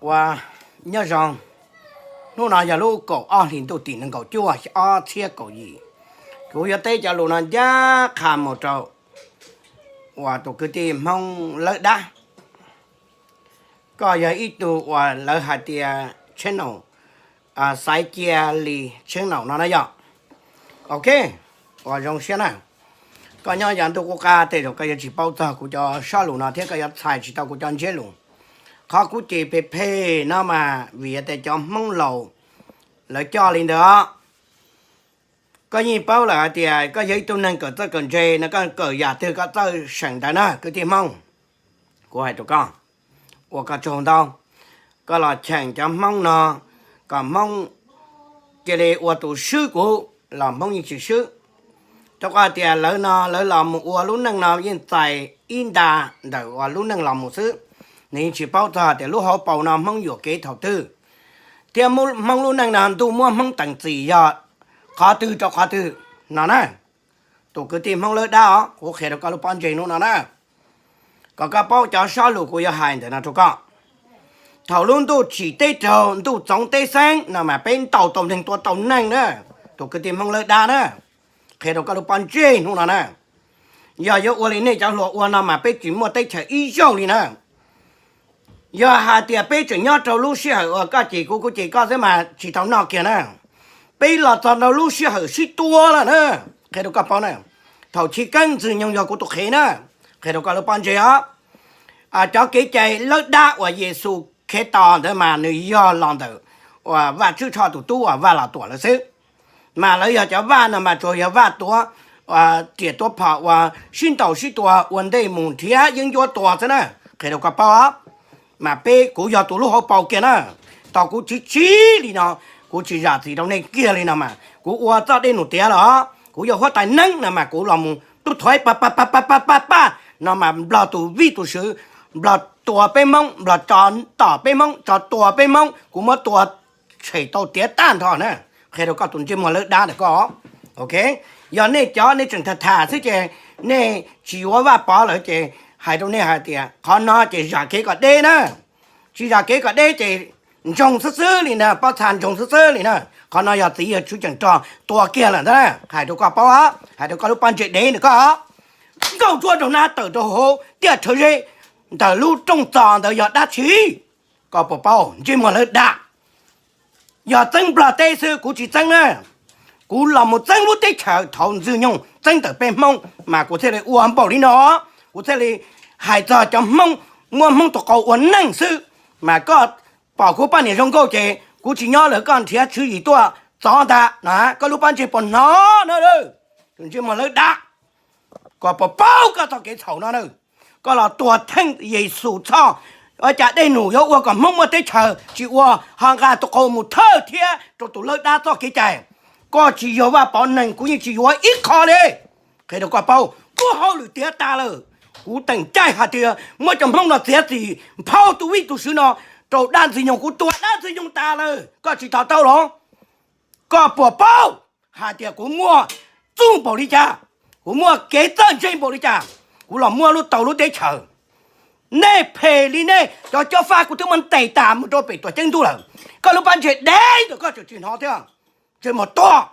Ua nyob zoo, hnub no yog lub kaum ob hlis ntuj tim nees nkaum cuaj ob txhiab kaum yim. Kuv yuav teb cov lus no ncaj qha mus rau uas tus kwv tij Hmoob Lawb Dab. Koj yog ib tug uas lawv hais tias channel, Xaiv Cia Li channel no na yom. Ok, ua zoo siab na. Koj nyob yav ntuj qub qab tej zaum koj yuav tsis paub txog kuv cov sab lus no thiab koj yuav txhais tsis tau kuv cov ntsiab lus. Qhov kuv ces phem phem no mas vim tias cov Hmoob laus lawv coj li ntawd os. Koj yeej paub lawm hais tias koj yog ib tug neeg kawm txawj kawm ntse no, koj kawm yam twg koj txawj seem ntawd na kwv tij Hmoob. Kuv hais rau koj, ua koj tsaug ntau, koj los cheem cov Hmoob no kom Hmoob cia li ua tus swb kuv los Hmoob yeej tsis swb. Rau qhov tias lawv no lawv los mus ua lub neej no yeej txais ib nta ntawm uas lub neej los mus xwb. Nws yeej tsis paub txog tias lub hauv paus no Hmoob yuam kev thaum twg, thiab Hmoob lub neej no ntuj muab Hmoob teem txim yog qhov twg rau qhov twg no na. Tus kwv tij Hmoob Lawb Dab os, kuv qhia rau koj lub pob ntseg hnub no na, kom koj paub cov sab lus kuv yuav hais ntawm no rau koj. Thaum lub ntuj tsim teb raug ntuj txoov teb xeeb no mas peb ntaus tau neeg tua tau neeg na. Tus kwv tij Hmoob Lawb Dab na, qhia rau koj lub pob ntseg hnub no na, yog yuav ua li nej cov hluas ua no mas peb tsis muaj teb chaws ib zaug li na. Yog hais tias peb tseem nyob rau lub sij hawm uas koj cem kuv kuv cem koj xwb mas tsis tau noj kiag na. Peb los txog rau lub sij hawm sib tua lawm na, qhia rau koj paub na. Thaum chiv keeb Ntxwg Nyoog yog kuv tus qhev na, qhia rau koj lub pob ntseg os. Cov kev cai Lawb Dab uas Yexus Khetos ntawd mas nws yog los ntawm uas Vajtswv Tshoj tus tub uas Vaj Los Tuam lawv xwb. Mas lawv yog cov vaj no mas tsuas yog vaj tuav riam tuav phom uas sib ntaus sib tua ua ntej mus nrhiav yeeb ncuab tua xwb na, qhia rau koj paub. Mas peb kuv yog tus lub hauv paus kiag na, tau kuv tsis tsiv li no, kuv tsis zam txim rau nej kiag li no mas kuv ua txoj dej num tiav los, kuv yog huab tais neeb no mas kuv los mus tub thuav pa pa pa pa pa pa pa no mas Nplog tus vij tus sw, Nplog tua peb Hmoob, Nplog tso tom peb Hmoob, tso tua peb Hmoob, kuv muab tua tshem tau tiav tag nrho na, qhia rau koj tus ntsej muag Lawb Dab ntawm koj. Ok, yog nej cov nej tseem tham tham xwb ces nej tsis yuav Vaj Pov lawm ces hais rau nej hais tias qhov no ces zam kev kom deb na. Tsis zam kev kom deb ces ntsoog xwb xwb li na, pob txha ntsoog xwb xwb li na. Qhov no yog txiv yawg Tswv Ceem Rog tua kiag lawm ntag, hais rau koj paub, hais rau koj lub pob ntseg dev ntawm koj. Nkauj ntsuab rau nab tawm rau hauv tiaj rhawv zeb ntawm lub rooj txos ntawd yog dab tsi? Koj puas paub? Ntsej muag Lawb Dab. Yog txeeb Nplog teb xwb kuv tsis txeeb na. Kuv los mus txeeb lub teb chaws thaum Ntxwg Nyoog txeeb ntawm peb Hmoob mas kuv thiaj li ua npaum li no, kuv thiaj li hais txog cov Hmoob muab Hmoob tus qau ua neej xwb. Mas koj pom kuv poj niam zoo nkauj ces kuv tsis nyob lawm, koj nrhiav tswv yim tuaj txov ntag na. Koj lub pob ntseg puas hnov na? Tus ntsej muag Lawb Dab, koj puas paub koj txoj kev txhaum no na? Koj los tuag theej Yexus Tshoj, ua cas dej num yuav ua kom Hmoob muaj teb chaws tsis ua, ho nqa tus qau mus thawj thiab rau tus Lawb Dab txoj kev cai. Koj tsis yog Vaj Pov neeg kuv yeej tsis yuav ib qho li. Qhia rau koj paub, kuv hauj lwm tiav tas lawm. Kuv teem caij hais tias muab cov Hmoob no txiav txim, nphau tus vij tus sw no rau dab Ntxwg Nyoog, kuv tua dab Ntxwg Nyoog tas lawm, koj tsis to taub los? Koj puas paub hais tias kuv muaj txuj npaum li cas, kuv muaj kev txawj ntse npaum li cas, kuv los muab lub tau lub teb chaws? Nej phem li nej cov cob fab kuv twb muab ntes tas mus rau pem Tuam Ceeb Ntuj lawm. Koj lub pob ntseg dev ntawm koj tseem tsis hnov thiab, ntsej muag tuag.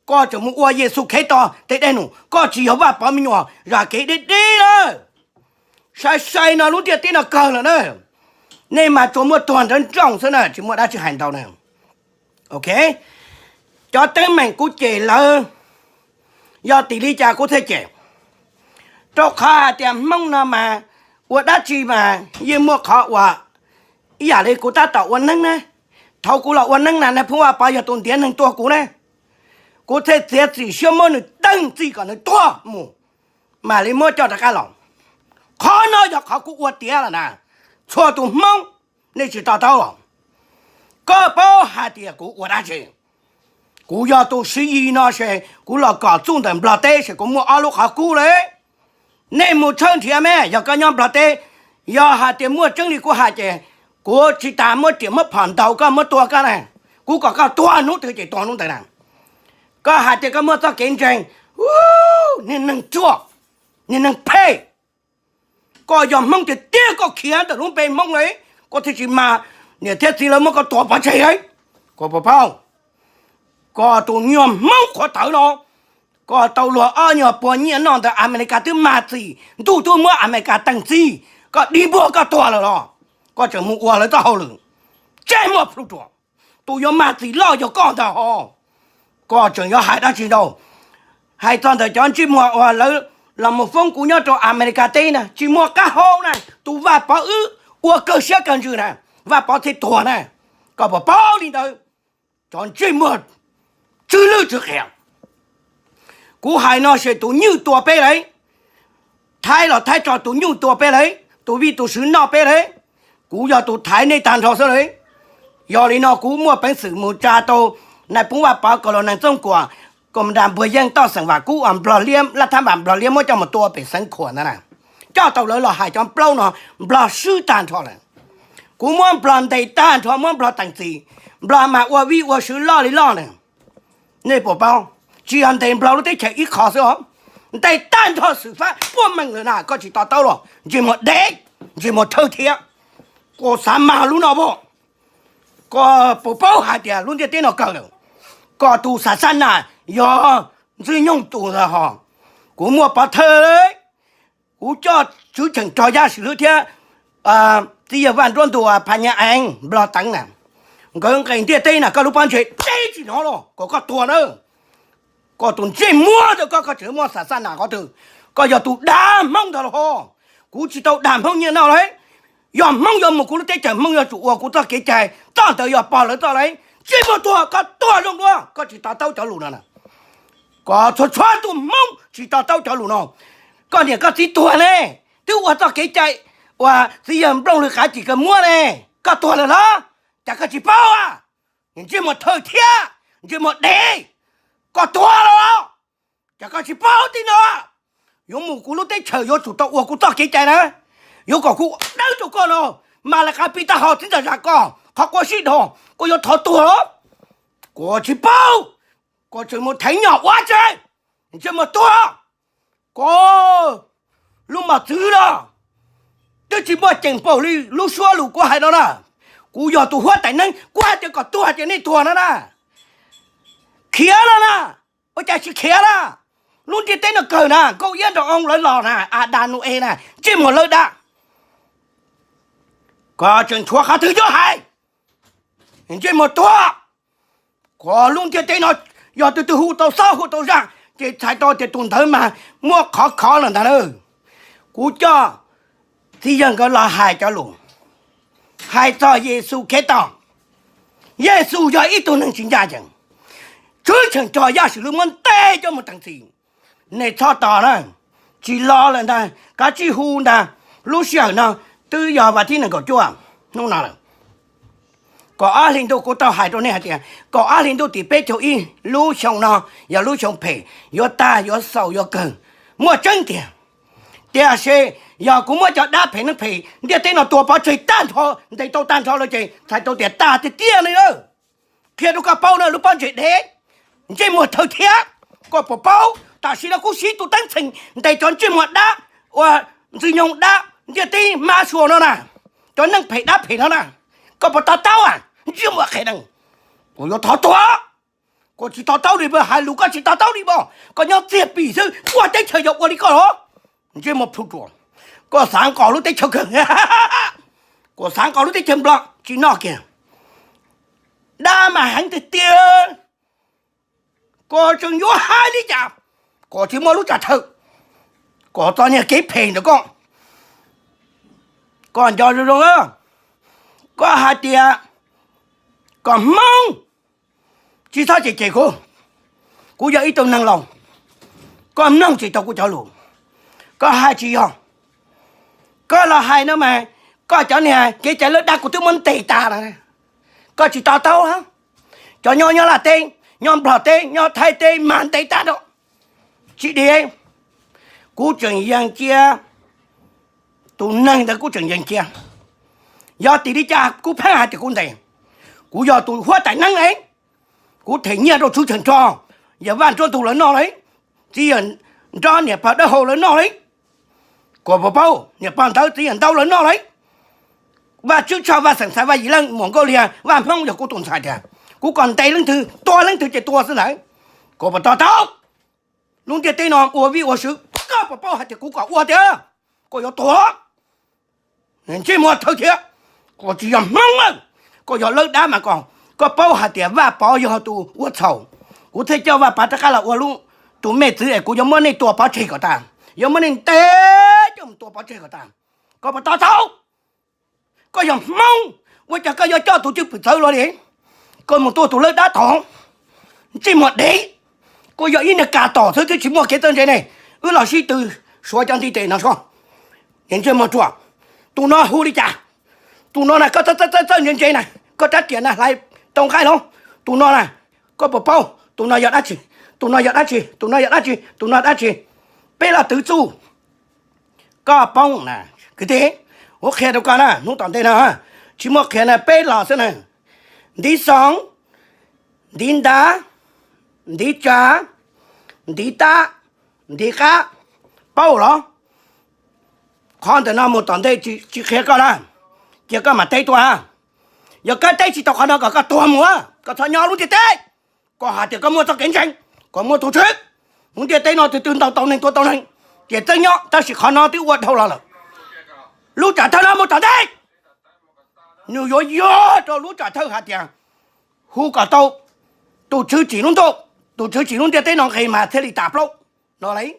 Koj tseem mus ua Yexus Khetos tej dej num, koj tsis yog Vaj Pov me nyuam, zam kev deb deb lawm. Sai sai no lub ntiaj teb no kawg lawm na. Nej mas tsuas muaj tuag nrawv nrooj xwb na, tsis muaj dab tsi hais ntau na. Ok, cov teeb meem kuv cem lawv, yog tim li cas kuv thiaj cem? Rau qhov hais tias Hmoob no mas ua dab tsi mas yeej muaj qhov uas ib yam li kuv tab tom ua neeb na. Thaum kuv los ua neeb na, Nais Phoo Vaj Pov yog tus ntiav neeg tua kuv na. Kuv thiaj txiav txim siab muab nws teeg txim kom nws tuag mus, mam li muab coj rov qab los. Qhov no yog qhov kuv ua tiav lawm na. Txhua tus Hmoob, nej tsis to taub los? Koj paub hais tias kuv ua dab tsi? Kuv yog tus Siv Yis no ces kuv los kom txuj ntawm Nplog teb ces kuv muaj ob lub qhov kub li. Nej mus tshawb nrhiav me, yog koj nyob Nplog teb, yog hais tias muaj tseeb li kuv hais ces kuv tsis tas muab riam muab phom ntaus koj muab tua koj na. Kuv kom koj tuag hnub twg ces tuag hnub ntawd na. Koj hais tias koj muaj txoj kev ntseeg, niag neeg ruam, niag neeg phem. Koj yog Hmoob tiag tiag koj khiav ntawm lub npe Hmoob li, koj thiaj tsis mas Niam thiab txiv lawv muab koj tua pov tseg. Koj puas paub, koj tus nyuag Hmoob qhuav tawv no, koj tau luag ob nyuag puas nyiaj noj ntawm Amelikas twb mag txim, ntuj twb muab Amelikas teeg txim, koj dig npuag koj tuag lawm los koj tseem mus ua lawv txoj hauj lwm. Ntsej muag plhu ruam, tus yuav mag txim loj yog koj ntag hos. Koj tseem yuav hais dab tsi ntau? Hais txog ntawm cov ntsej muag uas lawv los mus foob kuv nyob rau Amelikas teb na, tsis muaj qab hau na, tus Vaj Pov wb ua kawg siab kawg ntsws na, Vaj Pov thiaj tuag na. Koj puas paub li ntawd? Cov ntsej muag tsw lwj tsw qias. Kuv hais no ces tus nywj tua peb lawm, Thaib los Thaib tso tus nyuj tua peb lawm, tus vij tus sw noj peb lawm. Kuv yog tus thaiv nej tag nrho xwb lawm. Yog li no kuv muaj peev xwm mus tsa tau nais phoo Vaj Pov, Kaus Laus Nees Txooj Kuam, Kaus Nras Npuag Yeej, Toj Xeem Vam Kub uas Nplog Liab, Laj Thab Npas Nplog Liab muab coj mus tua pem Xeev Khuam ntawd na. Coj tau lawv los hais cov plaub no, Nplog swb tag nrho lawm. Kuv muab Nplog ntes tag nrho, muab Nplog teem txim, Nplog mas ua vij ua sw loj li loj na. Nej puas paub, tsis yog ntes Nplog lub teb chaws ib qho xwb os, ntes tag nrho xwm fab puag meej lawm na. Koj tsis to taub los ntsej muag dev, ntsej muag thawj thiab. Koj xav mag lub no pom, koj puas paub hais tias lub ntiaj teb no kawg lawm, koj tus xav xab nas yog Ntxwg Nyoog tus ntag hos. Kuv muaj pov thawj, kuv coj Tswv Cheem Rog Yaj Swm Lwm thiab txiv yawg Vaj Nruab Ntuas Pha Nya Eev Nplog Teev na, nkawd nqes ntiaj teb na, koj lub pob ntseg deb tsis hnov los kom koj tuag na. Koj tus ntsej muag ntawm koj, koj tseem muaj xav xab nas qhov twg? Koj yog tus dav Hmoob ntag los hos. Kuv tsis tau dag Hmoob nyiaj noj lauj. Yog Hmoob yuav mus kuv lub teb chaws, Hmoob yuav tsum ua kuv txoj kev cai, txoj ntawd yog pog lawv txoj lauj. Ntsej muag tuag, koj tuag zoo dua, koj tsis to taub cov lus no na. Koj txhua txhua tus Hmoob tsis to taub cov lus no. Koj niam koj txiv tuag ne, twb ua txoj kev cai uas txiv yawg Nplooj Lwg Qav Cim Kaus muab ne, koj tuag lawm los cas koj tsis paub? Ntsej muag thawj thiab, ntsej muag dev, koj tuag lawm los cas koj tsis paub tej no? Yuav mus kuv lub teb chaws yuav tsum tau ua kuv txoj kev cai na. Yuav kom kuv dawb rau koj no, mas lawv qab pib taub hau txiv ntxawm zam koj qhov quav sib dhos, koj yuav thov tuag los? Koj tsis paub, koj tseem mus theev nyom ua tsev, ntsej muag tuag. Koj lub mos txwv los twb tsis muaj ceem npaum li lub suab lus kuv hais no na. Kuv yog tus huab tais neeb, kuv hais tias kom tuag ces nej tuag no na. Khiav no na, ua cas tsis khiav na? Lub ntiaj teb no kawg na, Nkauj Iab Nraug Oo lawv los na, As Das Nus Es na, ntsej muag lawv dab. Koj tseem tshuav qhov twg yuav hais? Ntsej muag tuag. Koj lub ntiaj teb no yog tus twg hu tau xob hu tau zaj ces txhais tau tias tus ntawd mas muaj qhov khov lawm ntag na. Kuv coj txiv yawg nkawd los hais cov lus, hais txog Yexus Khetos. Yexus yog ib tug neeg tsis ncaj ncees, Tswv Cheem Rog Yaj Swm Lwm muab ntes coj mus teem txim. Nej txhob tos na, tsis los lawm ntag, kav tsij hu ntag. Lub sij hawm no twb yog vas thib nees nkaum cuaj hnub no lawm. Kaum ob hli ntuj, kuv tau hais rau nej hais tias kaum ob hli ntuj tim peb caug ib lub xyoo no yog lub xyoo phem, yuav tag yuav xaus yuav kawg, muaj tseeb tiag. Tiam sis yog kuv muab cov dab phem neeg phem ntiaj teb no tua pov tseg tag nrho, ntes tau tag nrho lawm ces txhais tau tias tag tiag tiag li lawm. Qhia rau koj paub na, lub pob ntseg dev, ntsej muag thawj thiab. Koj puas paub tam sim no kuv siv tus teeb txheem ntes cov ntsej muag dab uas Ntxwg Nyoog dab ntiaj teb mab sua no na, cov neeg phem dab phem no na? Koj puas to taub? Ntsej muag qhev deev, koj yuav thov tuag. Koj tsis to taub li, hais lus koj tsis to taub li mas koj nyob txiag pim xwb, ua teb chaws yog ua li koj los? Ntsej muag plhu ruam, koj xav nqos lub teb chaws kawg, koj xav nqos lub teb chaws Nplog tsis noj kiag. Dab mas heev tiag tiag. Koj tseem yuav hais li cas? Koj tsis muaj lub tsam thawj, koj txoj niag kev phem ntawm koj. Koj nco zoo zoo, koj hais tias koj Hmoob, tsis txhob cem cem kuv. Kuv yog ib tug neeg laus, koj mloog tsis tau kuv cov lus, koj hais tsis yog. Koj los hais no mas koj cov niag kev cai lawv dab kuv twb muab ntes tas lawm. Koj tsis to taub. Cov nyob nyob Laj teb, nyob Nplog teb, nyob Thaib teb mas ntes tag nrho. Tsis dim, kuv tseem yees cia, tus neeg ntawd kuv tseem yees cia. Yog tim li cas kuv pheej hais tias kuv ntes? Kuv yog tus huab tais neeb es, kuv them nyiaj rau Tswv Cheem Rog, yawg Vaj Nruab Ntug lawv noj lawm, txiv yawg Nrob niam pog Dawb Hau lawv noj lawm. Koj puas paub, niam pog ntawd txiv yawg Ntaub lawv noj lawm. Vaj Tswb Tshoj, Vaj Xeem Xais, Vaj Yim Leej, Muam Nkauj Liag, Vaj Hmoob yog kuv tus ntxhais tiag. Kuv kom ntes leej twg, tua leej twg ces tua xwb ntag. Koj puas to taub? Lub ntiaj teb no ua vij ua sw, koj puas paub hais tias kuv kom ua tiag? Koj yuav tuag. Ntsej muag thawj thiab, koj tsis yog Hmoob lawm, koj yog lawb dab mas koj, koj paub hais tias Vaj Pov yog tus ua txhaum. Kuv thiaj coj Vaj Pov rov qab los ua lub, tus me txwv es kuv yuav muab nej tua pov tseg kom tas, yuav muab nej ntes coj mus tua pov tseg kom tas. Koj puas to taub? Koj yog Hmoob, ua cas koj yuav coj tus cwj pwm txawv luaj li? Koj mus tua tus lawb dab tod, ntsej muag dev. Koj yog ib niag kas tom xwb twb tsis muaj kev txawj ntse ne. Wb los sib tw suav cov ntiv tes no soj. Ntsej muag ruam, tus no hu li cas? Tus no na koj txawj txawj txawj ntse ntse na, koj rab riam na hlais tau nqaij los? Tus no na, koj puas paub tus no yog dab tsi? Tus no yog dab tsi? Tus no yog dab tsi? Tus no dab tsi? Peb los twv txuj. Koj poob na, kwv tij, kuv qhia rau koj na, hnub tom ntej no tsis muaj qhia na, peb los xwb na. Ntiv xoo, ntiv ntav, ntiv tsa, ntiv tab, ntiv qab, paub los? Qhov ntawm no mus tom ntej tsis qhia koj na, cia koj mam teb tuaj. Yog koj teb tsis tau qhov no kom koj tuag mus, koj txhob nyob lub ntiaj teb. Koj hais tias koj muaj txoj kev ntseeg, koj muaj tus Tswv, mus ntiaj teb no twg twg ntaus tau neeg tua tau neeg, ces txeeb nyob, tab sis qhov no twb ua dhau los lawm. Lub tsam thawj no mus tom ntej, nws yuav yog rau lub tsam thawj hais tias hu kom tau tus Tswv tsim lub ntuj, tus Tswv tsim lub ntiaj teb no nqis mas thiaj li tas plaub no li.